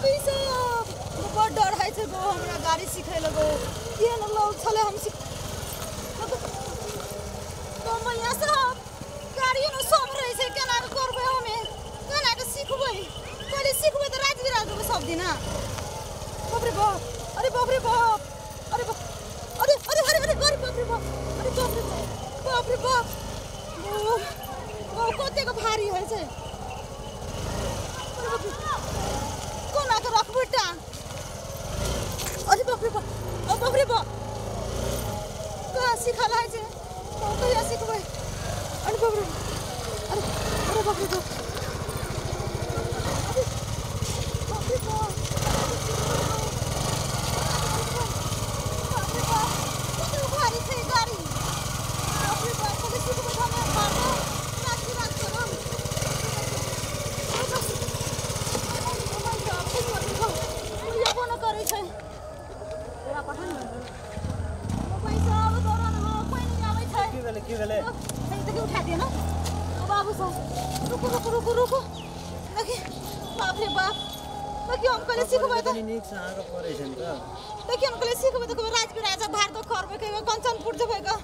भाभी साहब बड़ डर होइ छै गो हमरा गाड़ी सिखै लगो केहन लोग छलै हम सिख तो मैया साहब गाड़ी न सब रहै छै केना के करबै हमे केना के सिखबै पहिले सिखबै तऽ राजगीर जेबै सब दिना। बाप रे बाप अरे बाप रे बाप अरे बाप अरे अरे अरे अरे अरे बाप रे बाप अरे बाप रे बाप बाप रे बाप गो कतेक भारी होइ छै। कोना के रखबै टांग। अरे बाप रे बाप ओ बाप रे बाप कहाँ सिखल होइ छै कहिया सिखबै। अरे बाप रे अरे अरे बाप रे बाप अरे बाप रे बाप बाप रे बाप कतेक भारी छै गाड़ी। बाप रे बाप पहिले सिखबै तऽ हमे मारबै राति रात करब। बुढ़िया करै छै पैसा कोइ नहि आबै छै। की भेलै की भेलै? देखियौ उठा दिअ न बाबू सब। रुकू रुकू रुकू रुकू देखिए बाप रे बाप। देखियौ हम कहलियै सिखबै तऽ नीक से अहाँके पड़ै छै ने। देखियौ हम कहलियै सिखबै तऽ कहबै राजविराज भार दऽ करबै कहबै कंचनपुर जेबै गऽ।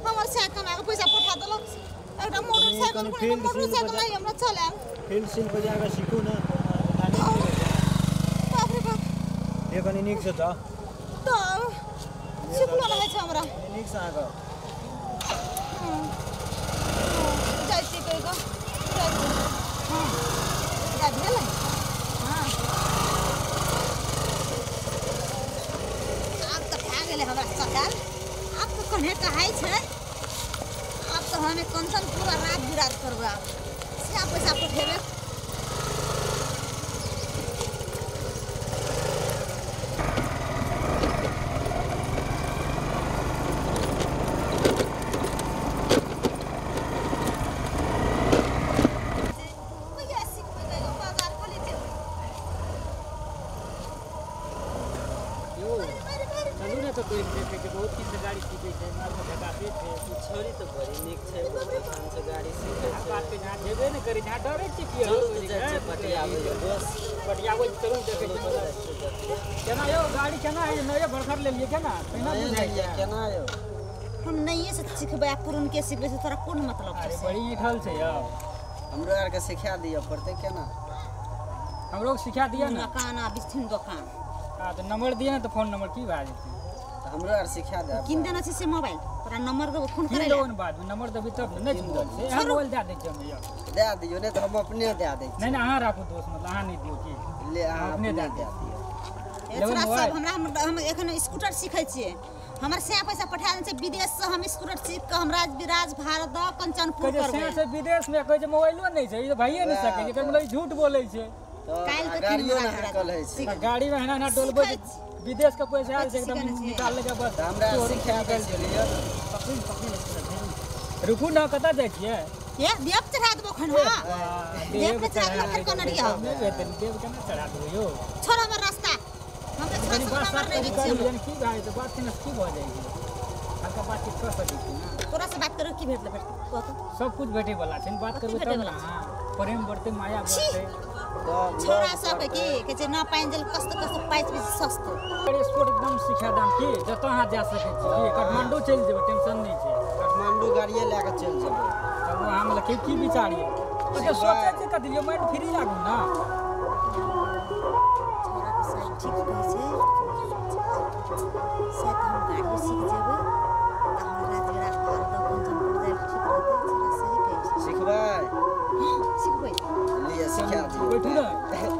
हमर साइकिल आके पैसा पठा देलक एकटा मोटरसाइकिल मोटरसाइकिल नहि हमरा चलायल। फील्ड सील पर जाके सीखू ने। बाप रे बाप ये कनी नीक से तऽ तऽ सिखलो नहि छै हमरा नीक से अहाँके जाइ छी कहि कऽ जाइ छी। हँ जा भेलै। हँ आब तऽ भए गेलै हमरा चलायल। आब तऽ कने कहाइ छै। आब तऽ हमे कंचनपुर रात बिरात करबै। आब सएह पैसा पठेबै। कहिया सिखबै कहियो बाजार खाली जेबै। यौ चलू ने तऽ देखै छै बहुत दिन से गाड़ी सीखै छै मालमे झकासे छै। ई छोरी तऽ बड़ी नीक छै बहुत आसान से गाड़ी सीखै छै। बात के जहाँ जेबे ने करी जहाँ डरै छियै की चलू तऽ जाइ छियै पटियाबै बस पटियाबै चलू देखै छियै केना यौ गाड़ी केना है नये बरखर लेलियै केना केना बुझाइ छै केना यौ। हम नये से सिखबै आ पुरनके सिखबै से तोरा कोन मतलब छै? अरे बड़ी ईठल छै यौ। हमरो आरके सिखा दिअ पड़तै केना? हमरो सिखा दिअ ने। मकान आ बिस्थिन दोकान। हाँ तऽ नंबर दिअ ने तऽ फोन नंबर की भए जेतै? तऽ हमरो आर सिखा दे। किन देना छै से मोबाइल तोरा नंबर देबो फोन की करै देबो ने बाद में नंबर देबी तब ने। नहि सुनल छै अहाँ मोबाइल दए दै छियै हम यौ। दए दियौ नहि तऽ हम अपने दए दै नहि नहि अहाँ राखू दोस्त मतलब अहाँ नहि दियौ की ले अहाँ अपने दए दियौ। छोरा सब हमरा हम एखन स्कूटर सिखै छियै। हमर सएह पैसा पठा देने छै विदेश से। हम स्कूटर सीख कऽ हम राजविराज भारत कंचनपुर करबै। कहै छै विदेश में कहै छै मोबाइलो नहि छै। ई तऽ भइए नहि सकै छै। एकर मतलब ई झूठ बोलै छै। काल्हि तऽ गाड़ियो ने हाकल होइ छै। गाड़ी में एना एना डोलबै विदेश के पैसा आयल छै एकदम निकाल के बस। हमरा सिखा दै छलियै। पकड़ि पकड़ि रुकू ने कतऽ जाइ छियै? ये देव चढ़ा देबो खन। हां देव के चढ़ा देबो खन कनरिया। नहि हेतै देव केना चढ़ा देबो यौ? छोड़ हमर रास्ता। हम तऽ छोड़ बात हमर नहि छियै। की भए जेतै बात केना की भऽ जाइ छै? हल्का बातचीत कऽ सकै छी ने। तोरा से बात करू की भेटलै भेटतै कह तऽ। सब कुछ भेटै वाला छै बात करबै तब ने। प्रेम बढ़तै माया बढ़तै। छोरा सब के की कहै छै न पानि जल कस्तो कस्तो पाइच भी सस्तो। स्पोर्ट एकदम सिखा दाम की जतऽ अहाँ जा सकै छी। काठमांडू चलि जेबै टेंशन नहि छै। काठमांडू गाड़िए लए कऽ चलि जेबै। तब अहाँ मतलब की की विचार यऽ? अच्छा सोचै छियै कथी यौ माइंड फ्री राखू ने। छोरा के शायद ठीक कहै छै। शायद हम गाड़ियो सीख जेबै तऽ हम राजविराज भारत कंचनपुर जाइ ठीक रहतै। छोरा सही कहै छै। सिखबै? सिखबै लिअ सिखा दियौ। बैठू ने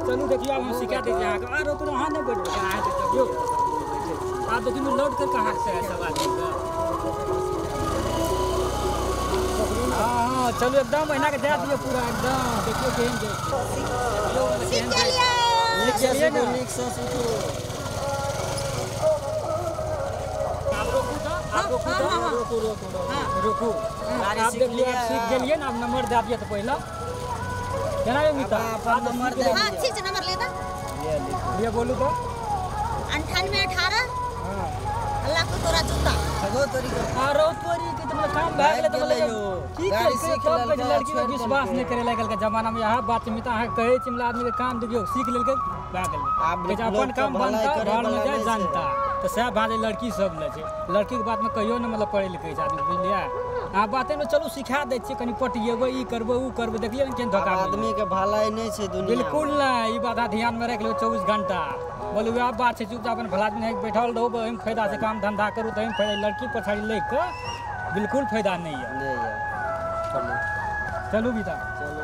चलू देखियौ आब हम सिखा दै छी अहाँके। आरो तो अहाँ नहि बैठबै अहाँ तऽ चलियौ। आब देखियौ लौट कर कहाँ से है सब आदमीके। हाँ हाँ चलू एकदम एना के जा दियौ पूरा एकदम देखियौ केहन जाइ छै। सीख गेलियै। नीक से सीखू नीक से सीखू। आब रोकू तऽ आब रोकू तऽ रोकू रोकू रोकू। आब देखियौ आब सीख गेलियै ने। आब नंबर दए दिअ तऽ पहिले केना यौ मिता? अपन नंबर दए हां ठीक छै नंबर ले तऽ ले लिअ बोलू तऽ। 98 18 हां अल्लाह को तोरा जूता खगो तोरी के आरो तोरी के तऽ मतलब काम भए गेलै तऽ मतलब की गाड़ी केलकै सीख तब कहै छै लेलकै, लड़की पर छोड़ि विश्वास देलकै। नहि करे लागल के जमाना में। यहाँ बात छै, अहाँके कहै छी मतलब आदमी के काम देखियौ सीख लेलकै भए गेलै। आब कहै छै अपन लोकके काम भलाई बनता करे घरमे वाला जाय नहि छै। जनता तऽ सएह भाजे लड़की सब लै छै। लड़कीके बातमे कहियो ने मतलब पढ़ै लिखै छै आदमी, बुझलियै? अहाँ बातेमे चलू सिखा दै छियै, कनि पटिएबै, ई करबै ओ करबै, देखलियै ने केहन धोखा आब मिललै। आदमी के भलाई नहि छै दुनिया में। बिल्कुल नहि, ई बात अहाँ ध्यानमे राखि लेबै 24 घंटा। बोलू वएह बात छै, चुपचाप अपन भला आदमी बैठल रहू, ओहिमे फायदा छै। काम धंधा करू तऽ ओहिमे फायदा, लड़की पछाड़ी लागि कऽ बिल्कुल फायदा नहि यऽ। नहि यऽ। चलू। चलू बिता। चलू।